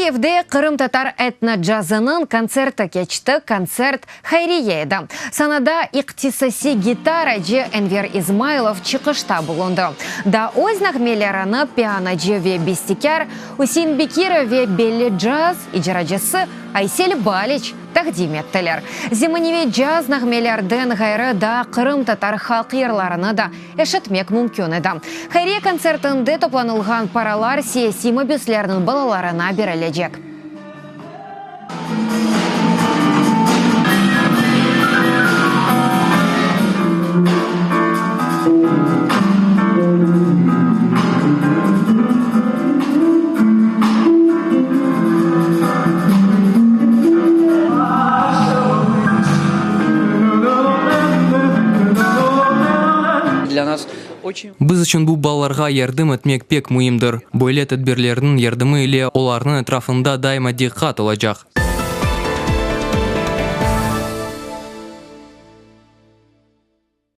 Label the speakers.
Speaker 1: Kiyevde qırımtatar etno-cazınıñ kontserti keçti, kontsert hayriye edi. Sanada iqtisasiy gitaracı Enver İzmaylov çıqışta bulundı. Daa öz nağmelerini pianocı ve bestekâr Üsein Bekirov ve belli caz icracısı Aysel Baliç taqdim ettiler. Zemaneviy caz nağmelerden ğayrı daa qırımtatar halq yırlarını da eşitmek mümkün edi. Hayriye kontsertinde toplanılğan paralar siyasiy mabüslerniñ balalarına berilecek.
Speaker 2: Biz içün bu balalarğa yardım etmek pek müimdir. Böyle tedbirlerniñ yardımı ile olarnıñ etrafında daima diqqat olacaq.